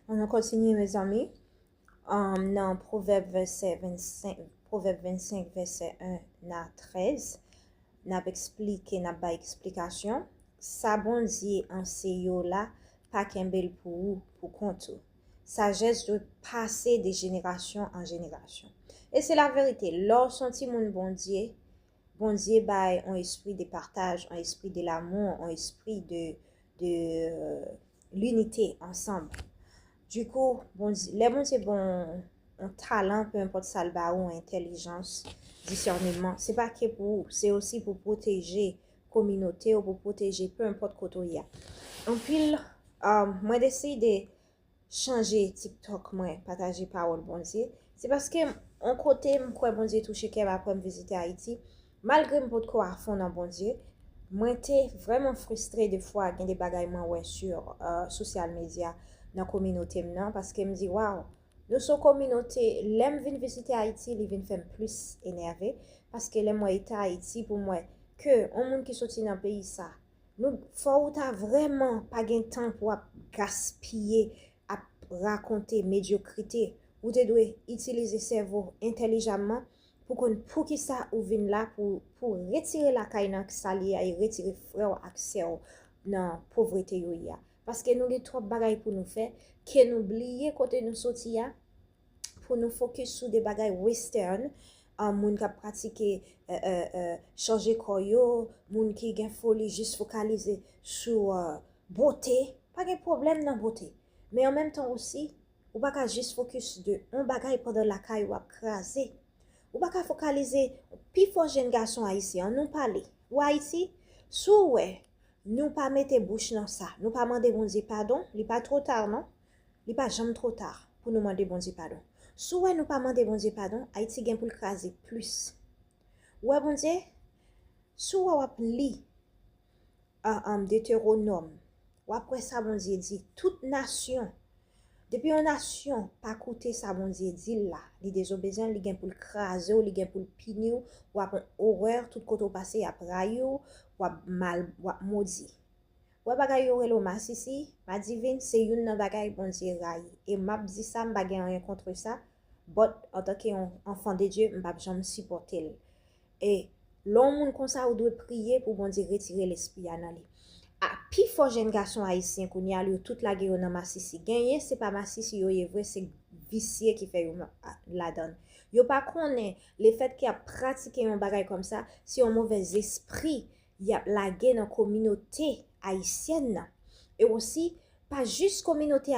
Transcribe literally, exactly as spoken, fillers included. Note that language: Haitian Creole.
Ann kontinye, mezanmi. Um, nan Pwovèb vèsè vennsenk, Pwovèb vennsenk, vèsè en a trèz, n ap eksplike, n ap bay eksplikasyon. Sa Bondye ansenye w la, pa kenbe l pou ou, pou kont ou. Sajès dwe pase de jenerasyon an jenerasyon. E se laverite, lè w se yon timoun Bondye, Bondye bay yon espri de pataj, yon espri de lamou, yon espri de, de, euh, linite ansanm. Dikou, Bondye, lè Bondye ba w yon talan, pe enpòt sa l ba ou, entèlijans, disèneman, se pa ke pou ou, se osi pou pwoteje kominote w, pou pwoteje pe enpòt kote w ye a. Anpil, um, mwen deside chanje TikTok mwen, pataje pawòl Bondye, se paske yon kote m kwè Bondye touche kè m apre m vizite Ayiti. Malgre m potko afon nan Bondye, mwen te vrèman fristre defwa, gen de bagay mwen wè sou, euh, sosyal medya, nan kominote m nan, paske m di, waw, nou se yon kominote, lè m vin vizite Ayiti, li vin fè m plis enève, paske lè m wè eta Ayiti, pou m wè ke yon moun ki soti nan peyi sa, nou, fò ou ta vrèman pa gen tan pou ap gaspiye, ap rakonte medyokrite. Ou te dwe itilize sèvo entèlijaman pou konn poukisa ou vin la, pou, pou retire lakay nan sa li ye a e retire frè w ak sè w nan povrete yo ye a. Paske nou gen twòp bagay pou nou fè, ke nou bliye kote nou soti a, pou nou fokis sou de bagay western, an moun k ap pratike, euh, euh, euh, chanje kò yo, moun ki gen foli jis fokalize sou, euh, bote. Pa gen pwoblèm nan bote. Men an menm tan osi, ou pa ka jis fokis de yon bagay pandan lakay ou ap kraze. Ou pa ka fokalize, pi fò jèn gason ayisyen, an nou pale. Ou Ayiti, si w wè, nou pa mete bouch nan sa, nou pa mande Bondye padon, li pa twò ta non. Li pa janm twò ta pou nou mande Bondye padon. Si w wè nou pa mande Bondye padon, Ayiti gen pou l kraze plis. Ou wè Bondye, si w wè w ap li, ah, ah, Detewonòm, w ap wè sa Bondye di, tout nasyon, depi yon nasyon pa koute sa Bondye di l la, li dezobedyan, li gen pou l kraze w, li gen pou l pini w, w ap yon orè, tout kote w pase, y ap rayi w, w ap mal, w ap modi. Wè bagay yo rele w masisi, madivin, se youn nan bagay Bondye rayi. E m ap di sa, m pa gen anyen kont sa, but antanke yon enfant de Dieu, m p ap janm sipòte l. E lè yon moun konsa, ou dwe priye pou Bondye retire lespri a nan li. A, pi fò jèn gason ayisyen kounye a, yo tout lage yo nan masisi. Genyen, se pa masisi yo ye vre, se visye ki fè yo ma-, a, ladan l. Yo pa konnen lefètke y ap pratike yon bagay kòmsa, se yon movèzespri y ap lage nan kominote ayisyèn nan. E osi, pa jis kominote